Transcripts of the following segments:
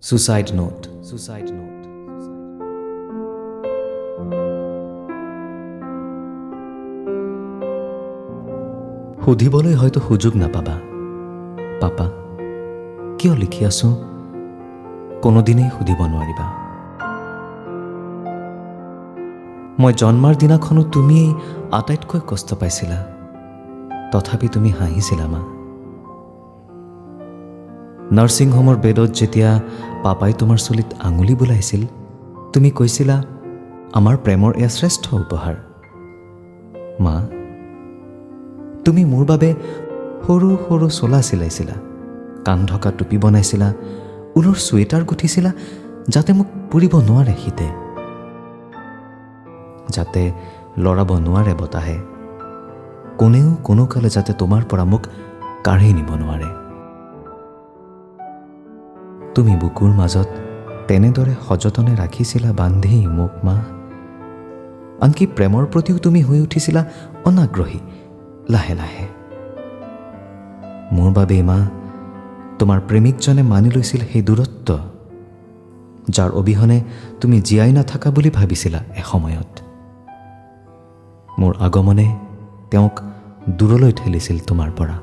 Suicide note, suicide note. সুধিবলৈ হয়তো সুযোগ নাপাবা, পাপা কিয় লিখি আছোঁ কোনোদিনেই সুধিব নোৱাৰিবা। মই জন্মাৰ দিনাখনো তুমিয়েই আটাইতকৈ কষ্ট পাইছিলা, তথাপি তুমি হাঁহিছিলা মা। নাৰ্ছিং হোমৰ বেডত যেতিয়া পাপাই তোমাৰ চুলিত আঙুলি বোলাইছিল, তুমি কৈছিলা আমাৰ প্ৰেমৰ এয়া শ্ৰেষ্ঠ উপহাৰ। মা, তুমি মোৰ বাবে সৰু সৰু চোলা চিলাইছিলা, কাণ ঢকা টুপি বনাইছিলা, ঊলৰ চুৱেটাৰ গুঠিছিলা, যাতে মোক পুৰিব নোৱাৰে শীতে, যাতে লৰাব নোৱাৰে বতাহে, কোনেও কোনোকালে যাতে তোমাৰ পৰা মোক কাঢ়ি নিব নোৱাৰে। তুমি বুকুৰ মাজত তেনেদৰে সযতনে ৰাখিছিলা বান্ধি মোক মা। আনকি প্ৰেমৰ প্ৰতিও তুমি হৈ উঠিছিলা অনাগ্ৰহী লাহে লাহে। মোৰ বাবেই মা, তোমাৰ প্ৰেমিকজনে মানি লৈছিল সেই দূৰত্ব, যাৰ অবিহনে তুমি জীয়াই নাথাকা বুলি ভাবিছিলা এসময়ত। মোৰ আগমনে তেওঁক দূৰলৈ ঠেলিছিল তোমাৰ পৰা।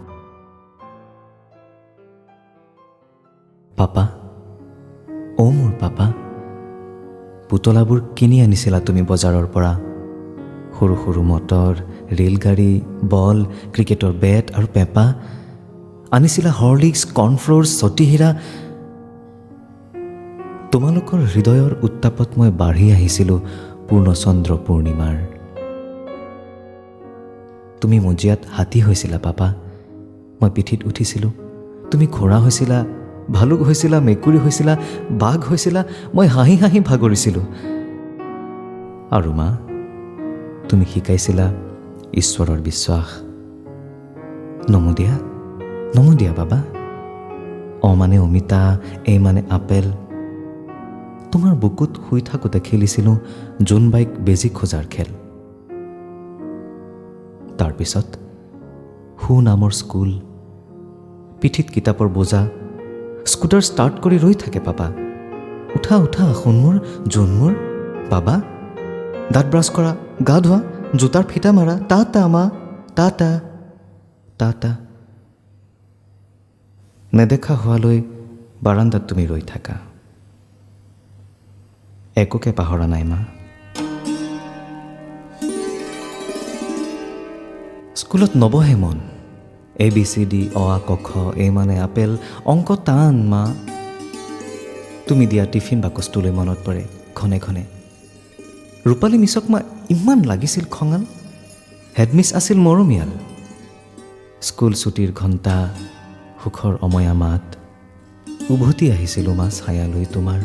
পাপা, অ' মোৰ পাপা, পুতলাবোৰ কিনি আনিছিলা তুমি বজাৰৰ পৰা, সৰু সৰু মটৰ, ৰেলগাড়ী, বল, ক্ৰিকেটৰ বেট আৰু পেঁপা আনিছিলা, হৰলিক্স, কৰ্ণফ্ল'ৰ, চটিহীৰা। তোমালোকৰ হৃদয়ৰ উত্তাপত মই বাঢ়ি আহিছিলোঁ পূৰ্ণচন্দ্ৰ পূৰ্ণিমাৰ। তুমি মজিয়াত হাতী হৈছিলা পাপা, মই পিঠিত উঠিছিলোঁ। তুমি ঘোঁৰা হৈছিলা, ভালুক হৈছিলা, মেকুৰী হৈছিলা, বাঘ হৈছিলা, মই হাঁহি হাঁহি ভাগৰিছিলোঁ। আৰু মা, তুমি শিকাইছিলা ঈশ্বৰৰ বিশ্বাস। নমদিয়া, নমদিয়া বাবা, অ মানে অমিতা, এ মানে আপেল। তোমাৰ বুকুত শুই থাকোঁতে খেলিছিলোঁ জোনবাইক বেজী খোজাৰ খেল। তাৰপিছত সু নামৰ স্কুল, পিঠিত কিতাপৰ বোজা, স্কুটাৰ ষ্টাৰ্ট কৰি ৰৈ থাকে পাপা। উঠা উঠা সোণ মোৰ, জোন মোৰ, বাবা, দাঁত ব্ৰাছ কৰা, গা ধোৱা, জোতাৰ ফিটা মাৰা, টা টা মা, টা টা টা টা। নেদেখা হোৱালৈ বাৰান্দাত তুমি ৰৈ থাকা। একোকে পাহৰা নাই মা। স্কুলত নবহে মন, এ বি চি ডি, অ আ ক খ, এ মানে আপেল, অংক টান মা। তুমি দিয়া টিফিন বাকচটোলৈ মনত পৰে ঘনে ঘনে। ৰূপালী মিছক মা ইমান লাগিছিল খঙাল, হেডমিছ আছিল মৰমীয়াল। স্কুল ছুটীৰ ঘণ্টা, সুখৰ অময়া মাত, উভতি আহিছিলোঁ মা ছায়ালৈ তোমাৰ।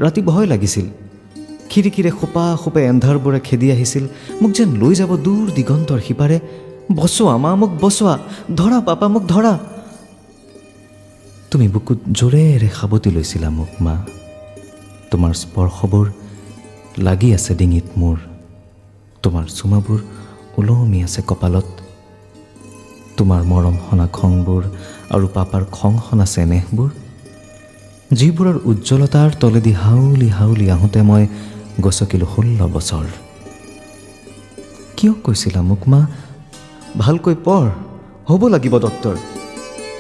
ৰাতি ভয় লাগিছিল, খিৰিকীৰে খোপা খোপে এন্ধাৰবোৰে খেদি আহিছিল, মোক যেন লৈ যাব দূৰ দিগন্তৰ সিপাৰে। বচোৱা মা, মোক বচোৱা, ধৰা পাপা, মোক ধৰা। তুমি বুকুত জোৰেৰে সাৱটি লৈছিলা মোক মা। তোমাৰ স্পৰ্শবোৰ লাগি আছে ডিঙিত মোৰ, তোমাৰ চুমাবোৰ ওলমি আছে কপালত। তোমাৰ মৰম সনা খংবোৰ আৰু পাপাৰ খং সনা চেনেহবোৰ, যিবোৰৰ উজ্জ্বলতাৰ তলেদি হাউলি হাউলি আহোঁতে মই গছকিলোঁ 16 বছৰ। কিয় কৈছিলা মোক মা, ভালকৈ পঢ়, হ'ব লাগিব ডক্তৰ?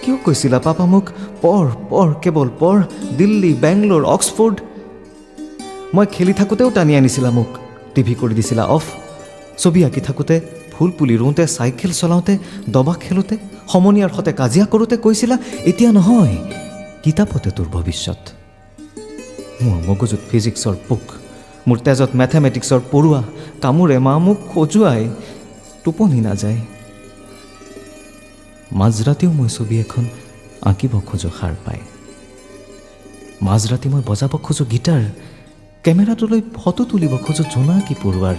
কিয় কৈছিলা পাপা মোক, পঢ় পঢ় কেৱল পঢ়, দিল্লী, বেংগলোৰ, অক্সফৰ্ড? মই খেলি থাকোঁতেও টানি আনিছিলা মোক, টিভি কৰি দিছিলা অফ। ছবি আঁকি থাকোঁতে, ফুল পুলি ৰুওঁতে, চাইকেল চলাওঁতে, দবা খেলোঁতে, সমনীয়াৰ সৈতে কাজিয়া কৰোঁতে কৈছিলা এতিয়া নহয়, কিতাপতে তোৰ ভৱিষ্যত। মোৰ মগজুত ফিজিক্সৰ পোক, মোৰ তেজত মেথেমেটিক্সৰ পৰুৱা কামোৰে মা, মোক খজুৱাই, টোপনি নাযায়। মাজৰাতিও মই ছবি এখন আঁকিব খোজোঁ সাৰ পাই, মাজৰাতি মই বজাব খোজোঁ গীটাৰ, কেমেৰাটোলৈ ফটো তুলিব খোজোঁ জোনাকী পৰুৱাৰ।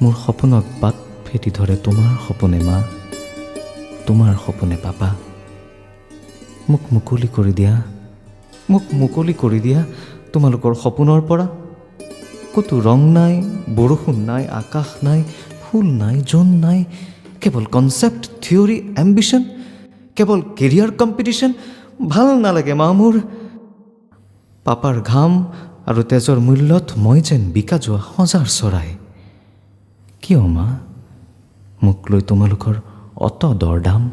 মোৰ সপোনক বাট ফেটি ধৰে তোমাৰ সপোনে মা, তোমাৰ সপোনে পাপা। মোক মুকলি কৰি দিয়া, মোক মুকলি কৰি দিয়া তোমালোকৰ সপোনৰ পৰা। ক'তো ৰং নাই, বৰষুণ নাই, আকাশ নাই, ফুল নাই, জোন নাই, কেৱল কনচেপ্ট, থিয়ৰী, এম্বিশ্যন, কেৱল কেৰিয়াৰ কম্পিটিশ্যন। ভাল নালাগে মা মোৰ। পাপাৰ ঘাম আৰু তেজৰ মূল্যত মই যেন বিকা যোৱা সজাৰ চৰাই। কিয় মা মোক লৈ তোমালোকৰ অত দৰদাম?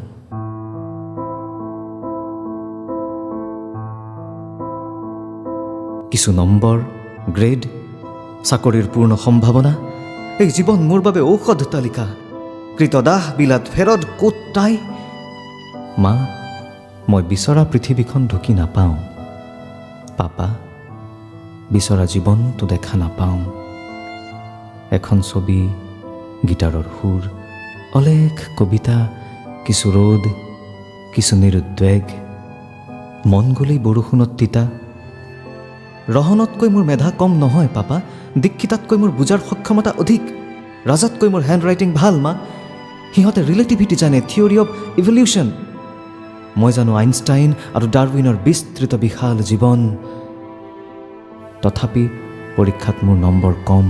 কিছু নম্বৰ, গ্ৰেড, চাকৰিৰ পূৰ্ণ সম্ভাৱনা, এই জীৱন মোৰ বাবে ঔষধ তালিকা, কৃতদাহ বিলাত ফেৰদ ক'ত তাই? মা, মই বিচৰা পৃথিৱীখন ঢুকি নাপাওঁ। পাপা, বিচৰা জীৱনটো দেখা নাপাওঁ। এখন ছবি, গীটাৰৰ সুৰ, অলেখ কবিতা, কিছু ৰ'দ, কিছু নিৰুদ্বেগ, মন গ'লেই বৰষুণত তিতা। ৰহনতকৈ মোৰ মেধা কম নহয় পাপা, দীক্ষিতাতকৈ মোৰ বুজাৰ সক্ষমতা অধিক, ৰাজাতকৈ মোৰ হেণ্ড ৰাইটিং ভাল মা। সিহঁতে ৰিলেটিভিটি জানে, থিয়ৰী অফ ইভলিউশ্যন। মই জানো আইনষ্টাইন আৰু ডাৰউইনৰ বিস্তৃত বিশাল জীৱন। তথাপি পৰীক্ষাত মোৰ নম্বৰ কম।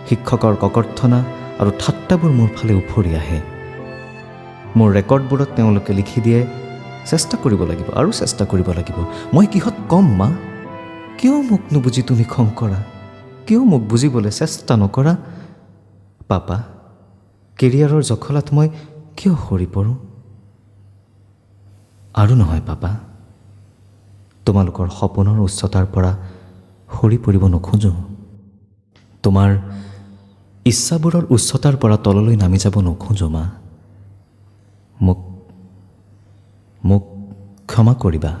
শিক্ষকৰ ককৰ্থনা আৰু ঠাট্টাবোৰ মোৰ ফালে উফৰি আহে। মোৰ ৰেকৰ্ডবোৰত তেওঁলোকে লিখি দিয়ে, চেষ্টা কৰিব লাগিব আৰু চেষ্টা কৰিব লাগিব। মই কিহত কম মা? কিয় মোক নুবুজি তুমি খং কৰা? কিয় মোক বুজিবলৈ চেষ্টা নকৰা? পাপা, কেৰিয়াৰৰ জখলাত মই কিয় সৰি পৰোঁ? আৰু নহয় পাপা, তোমালোকৰ সপোনৰ উচ্চতাৰ পৰা সৰি পৰিব নোখোজোঁ। তোমাৰ ইচ্ছাবোৰৰ উচ্চতাৰ পৰা তললৈ নামি যাব নোখোজোঁ মা। মোক মোক ক্ষমা কৰিবা।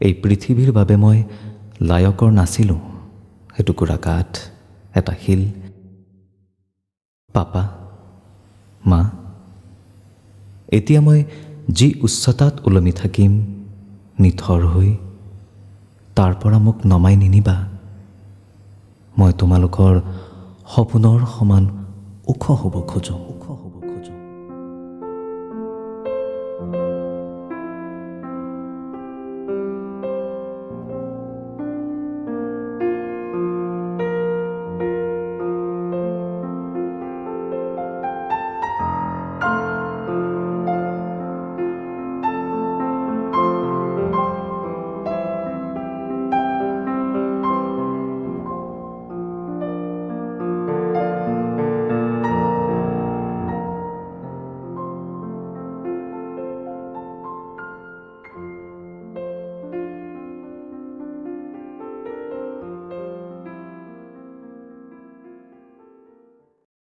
এই পৃথিৱীৰ বাবে মই লায়কৰ নাছিলোঁ, এটুকুৰা কাঠ, এটা শিল। পাপা, মা, এতিয়া মই যি উচ্চতাত ওলমি থাকিম নিথৰ হৈ, তাৰ পৰা মোক নমাই নিনিবা। মই তোমালোকৰ সপোনৰ সমান ওখ হ'ব খোজোঁ।